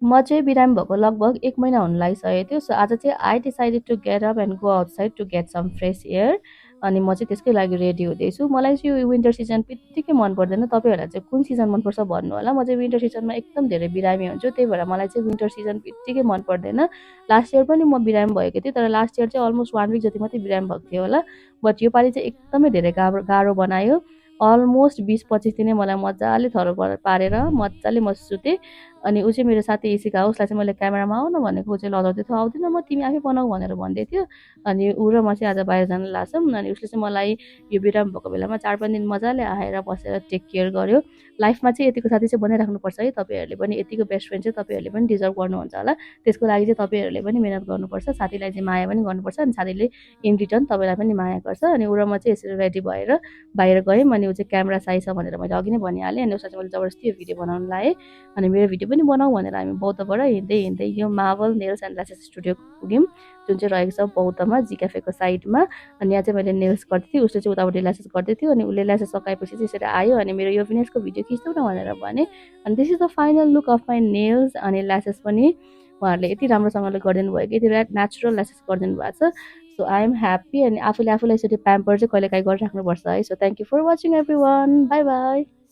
म चाहिँ बिरामी भएको लगभग 1 महिना हुन लागिसकेको थियो। सो आज चाहिँ I decided to get up and go outside to get some fresh air. अनि म चाहिँ त्यसकै लागि रेडी हुँदैछु। मलाई चाहिँ यो विन्टर सिजन बित्तिकै मन पर्दैन। तपाईँहरूलाई चाहिँ कुन सिजन मनपर्छ भन्नु होला। म चाहिँ विन्टर सिजनमा एकदम धेरै बिरामी हुन्छु। त्यही भएर मलाई चाहिँ विन्टर सिजन बित्तिकै मन पर्दैन। लास्ट इयर पनि म बिरामी भएको थिएँ, तर लास्ट इयर चाहिँ अलमोस्ट 1 विक जति मात्रै बिरामी भएको थियो होला। बट योपालि चाहिँ एकदमै धेरै गाह्रो बनायो। अलमोस्ट 20-25 दिनै मलाई मजाले थरो पारेर मजाले म सुतेँ। अनि ऊ चाहिँ मेरो साथी इसिका हो, उसलाई चाहिँ मैले क्यामेरामा आऊ न भनेको, ऊ चाहिँ लजाउँदै थियो, आउँदिनँ म, तिमी आफै बनाऊ भनेर भन्दै थियो। अनि ऊ र म चाहिँ आज बाहिर जान लाग्छौँ। अनि उसले चाहिँ मलाई यो बिरामी भएको बेलामा 4-5 दिन मजाले आएर बसेर टेक केयर गर्यो। लाइफमा चाहिँ यतिको साथी चाहिँ बनाइराख्नुपर्छ है। तपाईँहरूले पनि यतिको बेस्ट फ्रेन्ड चाहिँ तपाईँहरूले पनि डिजर्भ गर्नुहुन्छ होला। त्यसको लागि चाहिँ तपाईँहरूले पनि मिहिनेत गर्नुपर्छ। साथीलाई चाहिँ माया पनि गर्नुपर्छ। अनि साथीले इन रिटर्न तपाईँलाई पनि माया गर्छ। अनि ऊ र म चाहिँ यसरी रेडी भएर बाहिर गयौँ। अनि ऊ चाहिँ क्यामेरा साइ छ भनेर मैले अघि नै भनिहालेँ। अनि उसलाई चाहिँ मैले जबरजस्ती यो भिडियो बनाउन लाएँ। अनि मेरो भिडियो पनि बनाऊ भनेर हामी बौद्धबाट हिँड्दै हिँड्दै यो marble nails and lashes studio पुग्यौँ, जुन चाहिँ रहेको छ बौद्धमा जी क्याफेको साइडमा। अनि यहाँ चाहिँ मैले नेल्स गर्दै थिएँ, उसले चाहिँ उतापट्टि ल्यासेस गर्दै थियो। अनि उसले ल्यासेस सकाएपछि चाहिँ यसरी आयो। अनि मेरो यो फिनिसको भिडियो खिच्नु न भनेर भने। अनि this is the final look of my nails. अनि ल्यासेस पनि उहाँहरूले यति राम्रोसँगले गरिदिनु भयो कि यति नेचुरल ल्यासेस गरिदिनु भएको छ। So I am happy. अनि आफूले आफूलाई यसरी प्याम्पर चाहिँ कहिलेकाहीँ गरिराख्नुपर्छ है। So thank you for watching everyone. Bye by.